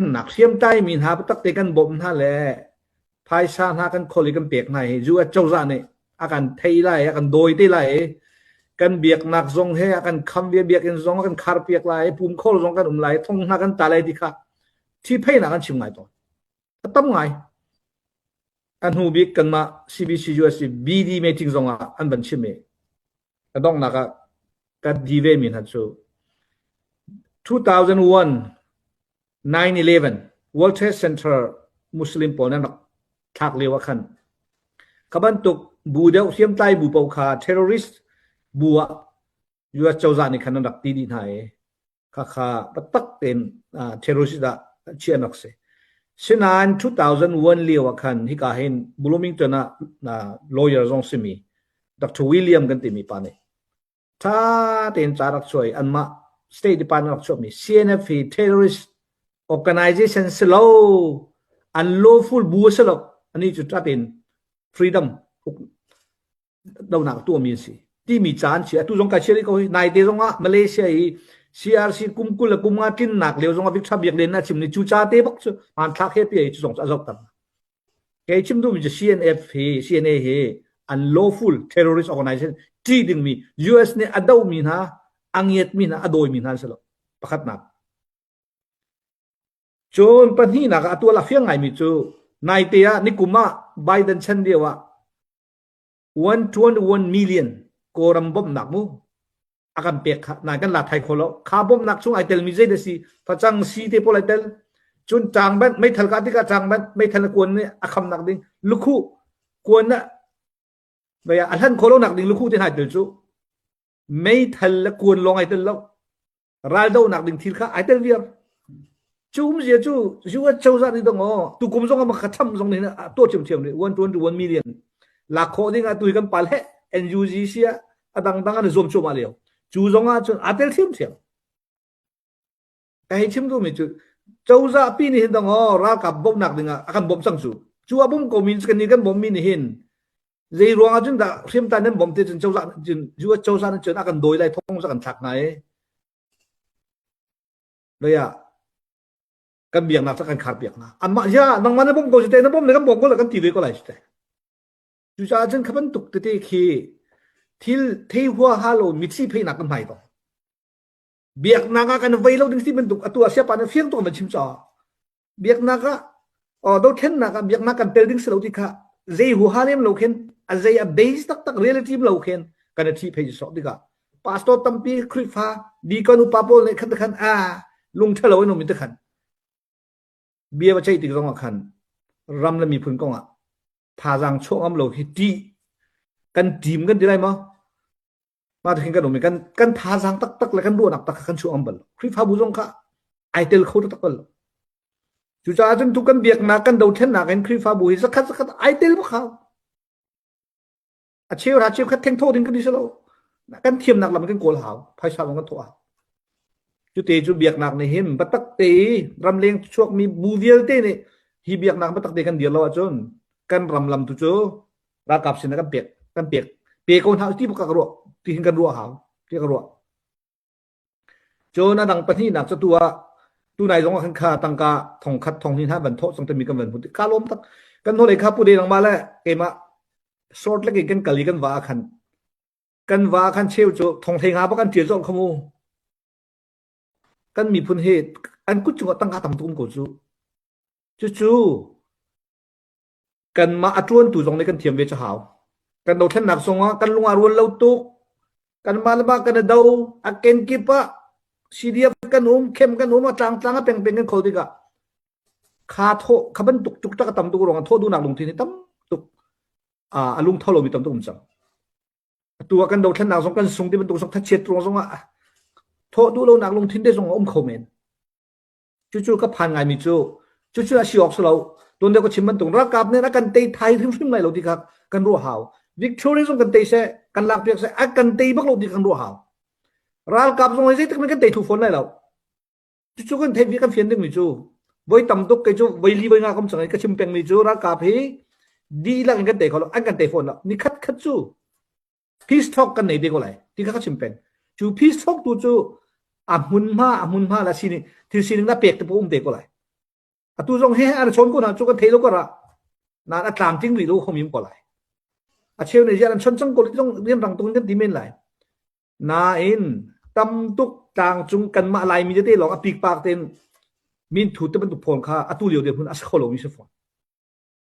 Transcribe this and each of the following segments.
Nak hriamtlai mi hna biatak te kan bawmh hna le phaisa hna kan khol i kan pek hna hi US cozah nih a kan thei lai, a kan dawi te lai i kan biaknak zong he a kan kham ve, biakinn zong a kan kharpiak lai, pumkhawl zong kan um lai, thong hna kan tla lai ti kha ṭhipheihnak an chim ngai tawn. A tam ngai. A hnu bik kanmah CBC US BD meeting zong ah an van chim i a donghnak ah kan di ve mi hna cu 2001 9/11 World Trade Center Muslim pawl nan rak thlak lio ah khan kha bantuk bu deuh hriamtlai bu paoh kha terrorist bu ah US cozah nih khan an rak ti dih hna i khakha taktak tein terrorist ah chiah an rak si. Sinain 2001 lio ah khan hika hin Bloomington ah lawyer zong simi Dr. William kan timi pa nih ṭha tein ca rak chuah i anmah State Department rak chuahmi CNF hi terrorist organization si lo unlawful bu a si lo ani cu ṭha tein freedom donak tuahmi an si timi ca an chia atu zong kai chia rih ko hi naite zong ah Malaysia i CRC kum 20 le kum nga tlinnak lio zong ah Victor Biak Len a chim ni cu ca te bak cu hmanthlak he pi cu zong cu a zoh tam kei chim duhmi cu CNF hi CNA hi unlawful terrorist organization ṭi dingmi US nih a domi hna a ngiatmi hna a dawimi hna an si lo pakhatnak cun pahnihnak ah a tual a fiang ngaimi cu naite ah nikum ah Biden chan lio ah 121 million Kawlram bawmhnak mu a kan pek kha nai kan la thai kho lo kha bawmhnak chung ai telmi zei dah si facang si te pawl ai tel cun ṭangban meithal ka tikah ṭangban meithal kuan nih a khamnak ding lukhuh kuan na a hlan kho lo nak ding lukhuh te hna tel cu meithal le kuan lawng ai tel lo raldohnak ding thil kha ai tel viar. Cu umzia cu US cozah nih dong aw tukum zong ah kha tham zong nih tuah thiamthiam nih 121 million lak khawh ding ah tu hi kan pal he NUGC ah a dangdang an zuam cuahmah lio. Cu zong ah cun aa tel thiamthiam. Ka hei chim duhmi cu cozah pi nih hin dong aw ralkap bawmhnak ding ah a kan bawmh cang cu. Cu a bawm ko mi kan nih kan bawmh mi nih hin zei ruang ah cun dah hriamtlai nan bawmh te cun cozah cun US cozah nih cun a kan dawi lai thong kan thlak hna i lei ah kan biaknak cu kan khar piak hna anmah ya nangmah na bawmh ko si te na bawmh le kan bawmh ko le kan ti ve ko lai si te cucaah cun kha bantuk tete khi thil thei hua ha lo mitthli pheinak kan hmai ko biaknak ah kan vei lo ding si bantuk atu ah siapa na fiang tuk van chim caah biaknak ah dothlennak ah biaknak kan tel ding si lo ti kha zei huha lem lo khin a zei a base taktak reality lo khin kan i thi phei sok tikah pastor tampi Khrihfa deacon upa pawl nih khan khan a lung ṭhalo in um te khan bia va ceih tik zong ah khan ram le miphun kong ah thazaang chuah ngam lo hi ṭih kan team kan ti lai maw mah khin kan um i kan kan thazaang taktak le kan ruahnak tak kha kan chuah ngam bal lo Khrihfabu zong kha ai tel kho taktak bal lo cucaah cun tu kan biaknak kan dothlennak in Khrihfabu hi zakhat zakhat ai tel bak hau a cheu ra cheu khat theng thawh ding kan si lo kan thiamnak lam kan kawl hau phaisa zong kan thawh hau cute cu biaknak nih hin biatak te i ramleng chuakmi bu vialte nih hi biaknak biatak te kan dir lo ahcun kan ram lam tu cu ralkap sin ah kan pek kan pek pe ko hna ti bak ka ruah ti hin kan ruah hau ti ka ruah cun a dang pahnihnak cu tu ah tunai zong ah khan kha tangka thong khat thong hnih hna van thawh cang timi kan van hmu ka lawm tak kan hnulei kha pu de nangmah le keimah short lek in kan kal i kan va ah khan kan va khan cheu cu thong hlei nga bak an ṭial zong kha mu kan miphun hi an kut cungah tangka tam tuk um ko cu cucu Kanmah a ṭuantu zong nih kan thiam ve cu hau. Kan dothlennak zongah kan lung aa rual lo tuk. Kanmah le mah kan i do. A kenkip ah CDF kan um, khem kan um, a tlangtlang a pengpeng kan kho tikah kha thawh kha bantuk tuk tak a tam tuk ruangah thawh duhnak lungthin hi tam tuk a lung tho lomi tam tuk um cang. Atu ah kan dothlennak zong kan sung ti bantuk zong thachiat ruang zongah thawh duh lonak lungthin te zong a um kho men. Cucu ka phan ngaimi cu cucu a si awk si lo. Tuan deuh ka chim bantuk ralkap nih a kan tei thai hrimhrim lai lo ti kha kan ruah hau. Victory zong kan tei seh, kan lakpiak seh, a kan tei bak lo ti kan ruah hau. Ralkap zong hi zeitik kan tei thu fawn lai lo. Cucu kan theih kan fian dingmi cu voi tam tuk kei cu voi li voi nga kam cang i ka chim pengmi cu ralkap hi dihlak in kan tei kho lo, an kan tei fawn lo. Ni khat khat cu Peace talk kan nei te ko lai ti kha ka chim peng. Cu peace talk tu cu a hmunhma a hmunhma la sining thil sining na pek te po um te ko lai. Atu zong he an chawn ko hna cu kan thei lo ko ra. Nain a tlamtling rih lo khom ko lai. A cheu nih ziah an chon cang ko zong rianrang tuk in kan ti men lai. Nain tam tuk tlangcung kanmah Laimi tete lawng a pikpak tein min thu te bantuk phone kha atu lio dirhmun a si kho lomi si fawn.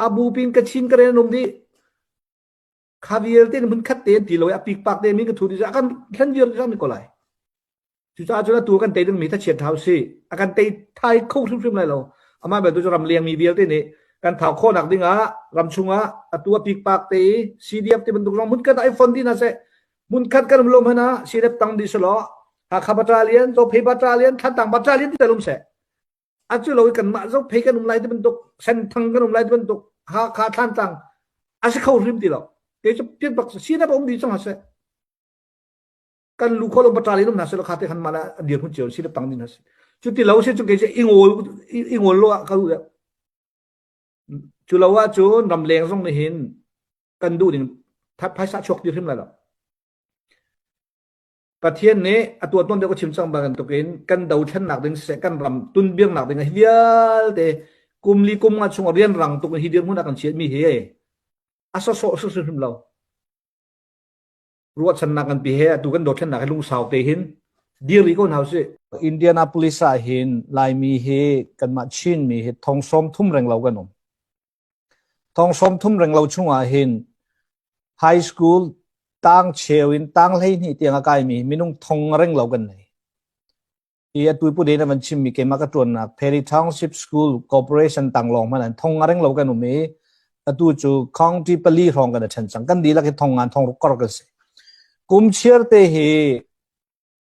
A bupin Kachin Karen an um dih. Kha vialte in hmun khat te an ti lo i a pikpak te min ka thu dih a kan thlen viar cang ko lai. Cucaah cun atu kan tei dingmi thachiat hau si. A kan tei thai kho hrimhrim lai lo. Amah belte cu ramleng mi vialte nih kan thau khawhnak ding ah ram chungah atu a pikpak te i CDF ti bantuk zong hmunkhat ah i fon dih hna seh. Hmunkhat kan um lo hmanh ah CDF tang dih selaw Hakha Battalion, Zophei Battalion, Thantlang Battalion ti tal um seh. Atu lo i kanmah Zophei kan um lai ti bantuk, Senthang kan um lai ti bantuk, Hakha Thlantlang a si kho hrim ti lo. Kei cu pian bak CDF a um dih cang hna seh. Kan lu kho lo battalion um hna seh law kha te khan mah le an dirhmun cio si le tang ding hna si. Cu ti lo si cu kei cu i ngol i ngol lo ah ka duh deuh. Cu lo ahcun ramleng zong nih hin kan duh ding phaisa chuak ti hrim lai lo. Pathian nih a tuah tawn deuh ka chim cang bantukin kan dothlennak ding siseh kan ram tunbirnak ding hi vialte kum li kum nga chung rianrang tuk in hi dirhmun a kan chiatmi hi a sawsawh hrimhrim lo. Ruahchannak nganpi he atu kan dothlennak hi lungsau te hin dir rih ko hna usih. Indianapolis ah hin Laimi hi kanmah Chinmi hi thong 30 reng lo kan um. Thong 30 reng lo chungah hin high school tang cheu in tang 12 tiang a kaimi minung thong reng lo kan nei. Hi atu pu den van chimmi keimah ka ṭuannak Perry Township School Corporation tanglawng hmanh an thong a reng lo kan um i atu cu county pali hrawng kan i ṭhen cang. Kan dihlak hi thong ngan thong ruk kor kan si. Kum chiar te hi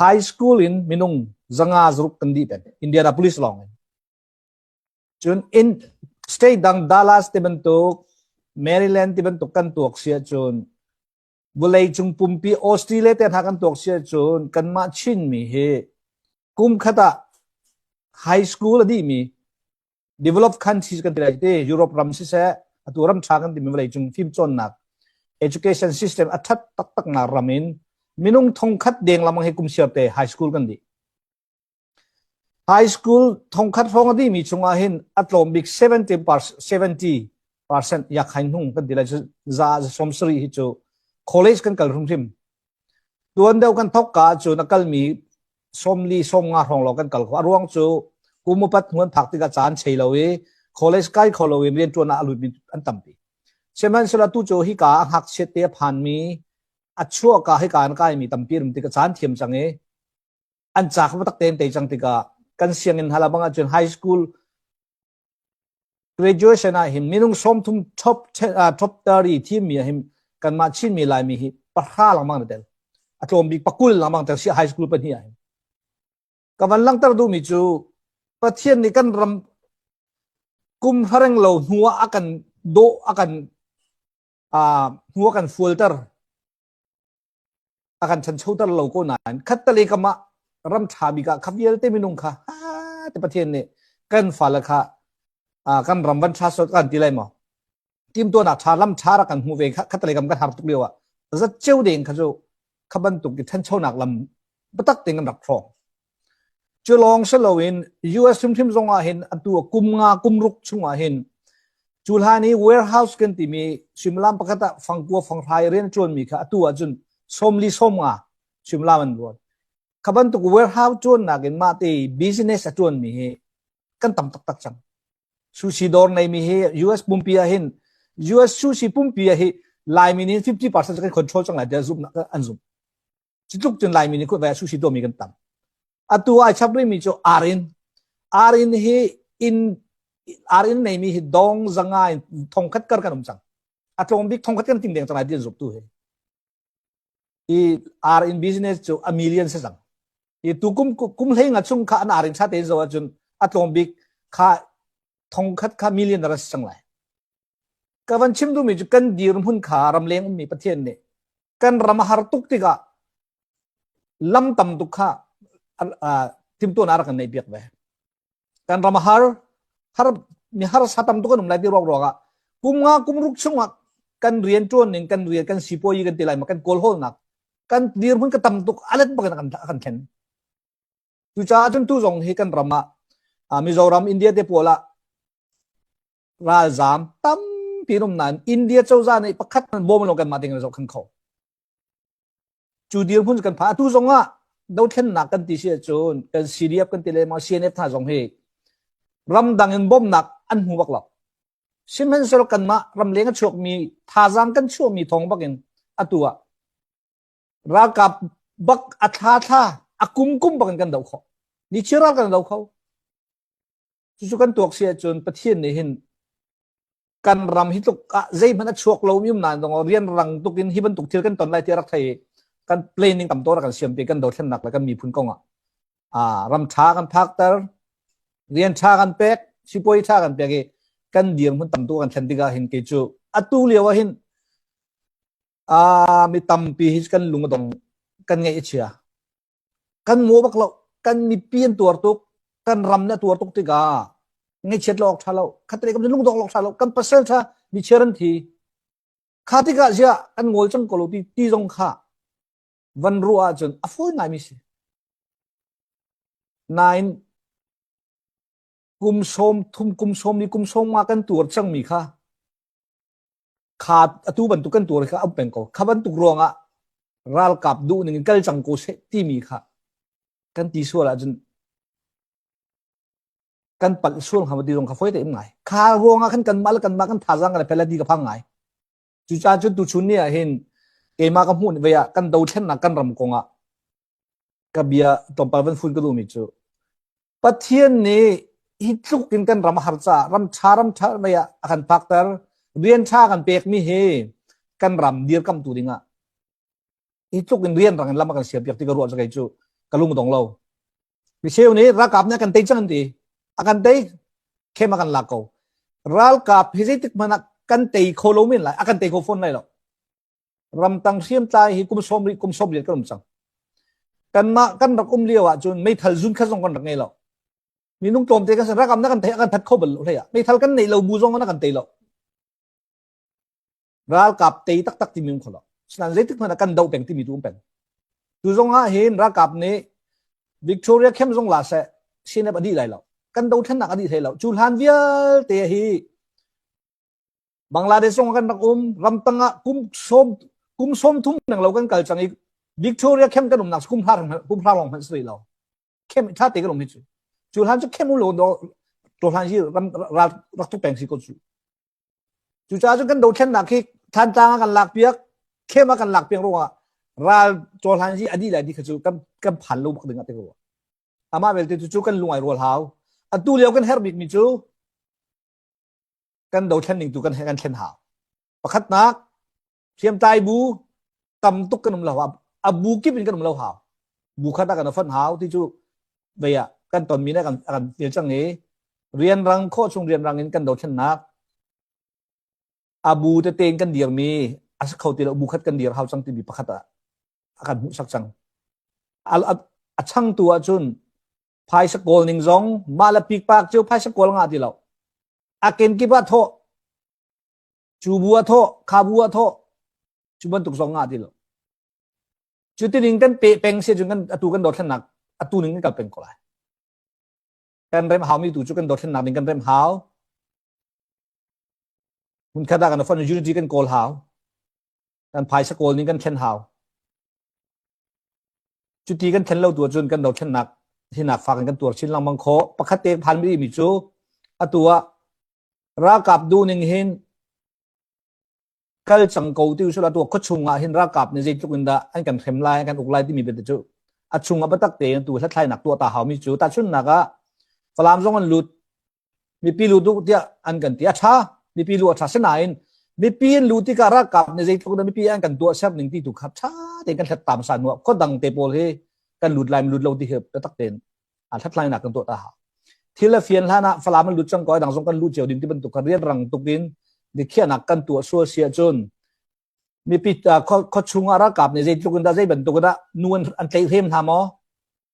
high school in minung zanga zaruk kan dih peng Indianapolis lawng in. Cun in state dang Dallas ti bantuk Maryland ti bantuk kan tuak si ahcun Vawleicung pumpi Australia te hna kan tuak si ahcun kanmah Chinmi hi kum khat ah high school a dihmi developed countries kan ti lai te Europe ram siseh atu ram tha kan timi vawleicung fimcawnnak education system a that taktak nak ram in minung thongkhat deng lamang hi kum siar te high school kan dih. High school thongkhat hrawng a dihmi chungah hin a tlawm bik 70% yakhain hnung kan ti lai cu za 70 hi cu college kan kal hrimhrim. Tuan deuh kan thok ka ahcun a kalmi 40 50 hrawng lawng kan kal kho. A ruang cu kum upat hnu an phak tikah caan chei lo i college kai kho lo in rianṭuan ah a lutmi an tampi. Sihmanhsehlaw tu cu hika a ngakchiat te a phanmi a chuahka hika an kaimi tampi an um tikah caan thiam cang i an ca kha tak tein tei cang tikah kan sianginn hala bang ahcun high school graduation ah hin minung 30 top top 30 thimmi ah hin kanmah Chinmi Laimi hi pahra lengmang na tel a tlawm bik pakul lengmang tel si high school pahnih ah hin ka van langhter duhmi cu Pathian nih kan ram kum hareng lo hnu ah a kan dawh a kan hnu a kan fualter a kan ṭhanchoter lo ko nain khattelei kam ah ram ṭha bik ah kha vialte minung kha te Pathian nih kan fale kha kan ram van ṭha sot kan ti lai maw timtuahnak ṭha lam ṭha rak kan hmu ve khattelei kam kan har tuk lio ah zat ceu deng kha cu kha bantuk i ṭhanchonak lam biatak tein kan rak hrawng cu lawng si loin US hrimhrim zong ah hin atu kum nga kum ruk chung ah hin cu hlan i warehouse kan timi suimilam pakhat ah fangkua fanghrai rian ṭuanmi kha atu ahcun 40 50 suimilam an ruan kha bantuk warehouse ṭuannak in mah te business a ṭuanmi hi kan tam taktak cang sushi dawr neimi hi US pumpi ah hin US sushi pumpi ah hi Laimi nih 50% kan control cang lai tiah zumhnak an zumh Cutluk cun Laimi nih khuavai ah sushi tuahmi kan tam. Atu ai chap rihmi cu arin. Arin hi inn arin neimi hi dong zanga in thongkhat kar kan um cang. A tlawm bik thongkhat kan ting deng cang lai ti an zumh tu hi. I arin business cu a million si cang. I tu kum kum hlei nga chung kha an arin tha tein zo ahcun a tlawm bik kha thongkhat kha million ras cang lai. Ka van chim duhmi cu kan dirhmun kha ramleng ummi Pathian nih kan ram a har tuk tikah lam tam tuk kha timtuan a rak kan neih piak ve. Kan ram a har har mi harsa tam tuk kan um lai ti ruak ruak ah kum nga kum ruk chungah kan rian tuan ning kan rian kan sipuayi kan ti lai ma kan kawl hawlnak kan dirhmun ka tam tuk alet bak in a kan thlen. Cucaah cun tu zong hi kan ram ah Mizoram India te pawl ah. Ralzaam tampi an um nain India cozah nih pakhat hmanh bawm lo kanmah ding in zohkhenh kho. Cu dirhmun kan phan. Atu zong ah dothlennak kan ti si ahcun kan CDF kan ti lengmang CNF hna zong hi ramdang in bawmhnak an hmu bak lo. Sihmanhsehlaw kanmah ramleng a chuakmi thazaang kan chuahmi thawng bak in atu ah ralkap bak a thla thla a kum kum bak in kan doh khawh. Nichiar ral kan do kho. Cucu kan tuak si ahcun Pathian nih hin kan ram hi tluk ah zeihmanh a chuak lo mi um nain dong rian rang tuk in hi bantuk thil kan ton lai ti rak thei kan planning tam to rak kan siam pi kan dothlennak le kan miphun kong ah ah ram tha kan phakter rian tha kan pek sipuai tha kan pek i kan dirhmun tam tu kan thlen tikah hin kei cu atu lio ah hin a mi tampi hi kan lung a dong kan ngaih a chia Kan maw bak lo. Kan mipi an tuar tuk. Kan ram nih a tuar tuk tikah ngaihchiat lo awk ṭha lo. Khatlei kam cu lungdong lo awk ṭha lo. Kan pasal ṭha michiar an thi. Kha tikah ziah an ngawl cang ko lo ti, ti zong kha van ruah ahcun a fawi ngaimi si. Nain kum sawm thum kum sawm li kum sawm nga kan tuar cangmi kha kha atu bantuk kan tuar kha a um peng ko. Kha bantuk ruangah ralkap duh ning in kal cang ko seh timi kha kan ti sual ahcun kan palh sual hnga ti zong kha fawi te im ngai. Kha ruangah khan kanmah le kanmah kan thazaang kan fel ti ka phang ngai. Cucaah cun tuchun ni ah hin keimah ka hmuh ve ah kan dothlennak kan ram kongah ka bia tlawmpal van fun ka duhmi cu Pathian nih hi tluk in kan ram a har caah ram ṭha ram ṭha mei ah a kan phakter rian ṭha kan pekmi hi kan ram dirkamtu dingah hi tluk in rian rang in lam a kan siampiak ti ka ruah cu kei cu ka lung dong lo micheu nih ralkap nih a kan tei cang an ti a kan tei khem a kan lak ko ralkap hi zeitik hmanh ah kan tei kho lo men lai a kan tei kho fawn lai lo Ramtang hriamtlai hi kum sawm rih kum sawm riat kan um cang. Kanmah kan rak um lio ahcun meithal zun khat zong kan rak ngei lo. Minung tlawmte kan si rakam na kan thei kan that kho bal lo hlei ah. Meithal kan neih lo bu zong na kan tei lo. Ralkap tei taktak timi um kho lo. Sinain zeitik hmanh ah kan doh peng timi tu um peng. Tu zong ah hin ralkap nih Victoria camp zong la seh CNF a dih lai lo. Kan dothlennak a dih hlei lo. Cu hlan vialte hi Bangladesh zong kan rak um ramtang ah kum sawm kum sawm thum neng lo kan kal cang i Victoria camp kan umnak kum hla kum hla long hmanh si lo camp tha te kan um hi cu cu hlan cu camp lo do to hlan hi ram ral rak tuk peng si ko cu cu ca cu kan dothlennak hi Thantlang ah kan lak piak camp ah kan lak piak ruangah ral cawhlan hi adi lai di kha cu kan kan phan lo bak ding ah te ko amah belte cu kan lungai rual hau atu lio kan herh bik mi cu kan dothlen ning tu kan kan thlen hau. Pakhatnak hriamtlai bu tam tuk kan um lo a bu kip in kan um lo hau. Bu khat ah kan fonh hau ti cu vei ah kan tonmi nih kan kan feel cang i rianrang khawh chung rianrang in kan dothlennak a bu tete in kan dirmi a si kho ti lo bu khat kan dir hau cang timi pakhat ah a kan hmuhsak cang. A, a, a changtu ahcun phaisa kawl ning zong mah le pikpak cio phaisa kawl ngah ti lo a kenkip ah thawh cu bu ah thawh kha bu ah thawh cu bantuk zong ngah ti lo cu ti ning kan pe peng si cun kan atu kan dothlennak atu ning kan kal peng ko lai kan rem hau mi tu cu kan dothlennak ding kan rem hau hmun khat ah kan fon unity kan kawl hau kan phaisa kawl ning kan thlen hau Cuti kan thlen lo tu ahcun kan dothlennak hinak fak in kan tuar chin lengmang khawh. Pakhat te phan mi cu atu ah ralkap duhning hin kal cang ko ti usila tu khuachung ah hin ralkap nih zeitluk in dah an kan hrem lai an kan uk lai timi bia cu a chung ah biatak tein tu hlathlainak tuah ta hau mi cu tahchunhnak ah Falam zong an lut mipi lut u tiah an kan ti a ṭha mipi lu a ṭha sinain mipi in lu tikah ralkap nih zeitluk dah mipi an kan tuah ser ning ti tu kha ṭha tein kan hlat tam sa hnuah khua dang te pawl hi kan lut lai lut lo ti hi biatak tein a hlathlainak kan tuah ta hau thil a fian hlan ah Falam an lut cang ko dang zong kan lut cio ding ti bantuk kha rianrang tuk in dikhiahnak kan tuah sual si ahcun mipi khua chung ah ralkap nih zeitluk in dah zei bantuk in dah nu an an tlaihhrem hna maw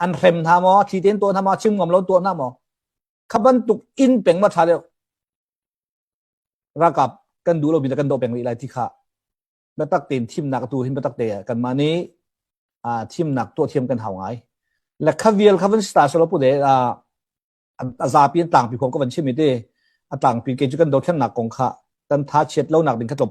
an hrem hna maw thli tein tuah hna maw chim ngam lo tuah hna maw Kha bantuk inn peng ma ṭha deuh. Ralkap kan duh lomi le kan doh peng rih lai ti kha biatak tein thimnak atu hin biatak te kanmah nih thimnak tuah thiam kan hau ngai. Le kha vial kha van si ta selaw pu de a zapi in tlangpi khom ka van chim i ti. A tlangpi kei cu kan dothlennak kong kha kan tha chiat lonak ding kha tlawmpal.